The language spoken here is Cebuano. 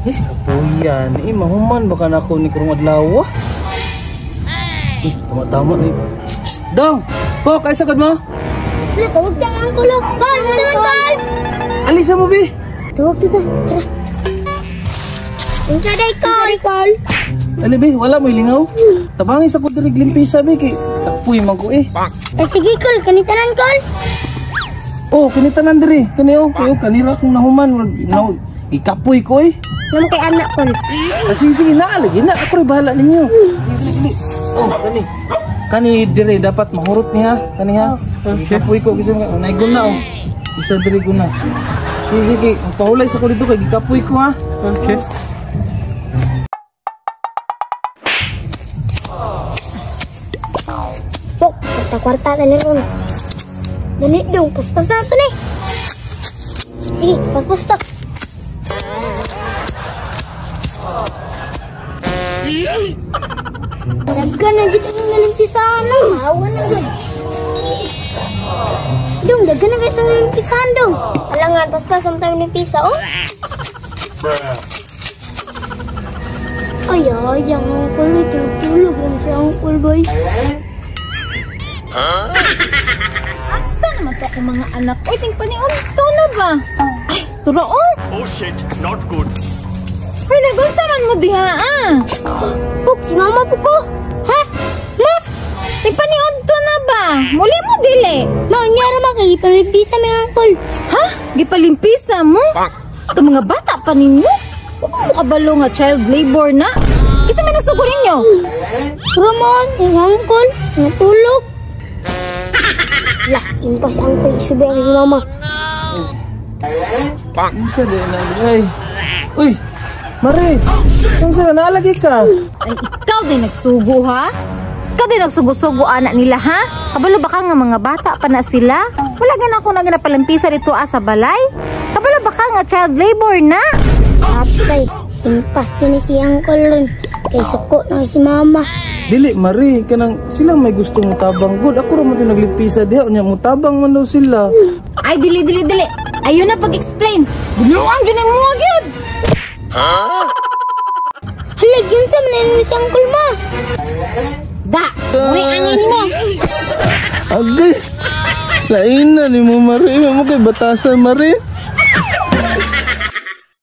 Eh, kapuyan. Eh, mahuman baka na ako ni karong adlaw. Eh, tama-tama ni. Shh, dong! Po, kaisa gud mo? Wala, tawag ta ang uncle. Oh. Kol, unsa man, Kol? Alisa mo, bi. Tawag ta, tara. Unsa day, Kol? Kol? Ali, bi, wala mo ilingaw. Tabangin sa ko diri limpisa, bi, kay kapuy man ko eh. Eh, sige, Kol, kanitanan, Kol. Oh, kinitanan diri. Kani oh, kayo kanira kung nahuman, na, ikapoy ko eh. Nam kay anak, Kol. Ah, sige, sige, na, lagi na. Ako rin bahala ninyo. Sige, dili, dili. Oh, kani. Kani dire dapat mahurot niya. Kani ha. Okay. Kapoy ko kasi nga naigon na oh. Isa dire ko na. Sige, sige, magpahulay sa ko dito kay gikapoy ko ha. Okay. Pok, kwarta-kwarta ta ni ron. Dali dong, paspas na ito ni. Sige, paspas ta. Daghan na gid ang nalimpisahan no. Hawa na gud. Dong, daghan na gid ang nalimpisahan dong. Alangan, paspas ang tayo limpisa oh. Ay, ay, ang uncle, eh, tulog-tulog lang si uncle, boy. Asa naman to akong mga anak? Uy, ting paniudto na ba? Ay, turo oh! Oh shit, not good. Uy, nagunsa man mo diha ah! Puk, si mama po ko. Ha? Ma? Ting paniudto na ba? Muli mo dili. Ma, unyara ma, kay gipalimpisa mi uncle. Ha? Gipalimpisa mo? Ito mga bata pa ninyo? Huwag mo kabalo nga child labor na. Isa may nagsugo ninyo. Ramon, ang uncle, natulog. Lah, impas uncle, isubi ang si mama. Unsa di na ay. Uy. Mare. Unsa naalagi ka? Ay, ikaw din nagsugo ha? Ikaw din nagsugo-sugo anak nila ha? Kabalo ba ka nga mga bata pa na sila? Wala gana ako na ginapalimpisa dito ah, sa balay? Kabalo ba ka nga child labor na? Atay, impas din ni si uncle ron. Kay suko na si mama. Dili Mare, kanang sila may gusto mo tabang good. Ako ra man to naglimpisa diha unya mo tabang man daw sila. Ay, dili, dili, dili. Ayun na pag-explain. Guluan dyan ang mga gyud. Hala, yun sa man si uncle ma. Da, muli angin mo. Agay. Lain na ni mo Mare, mo kay batasan Mare.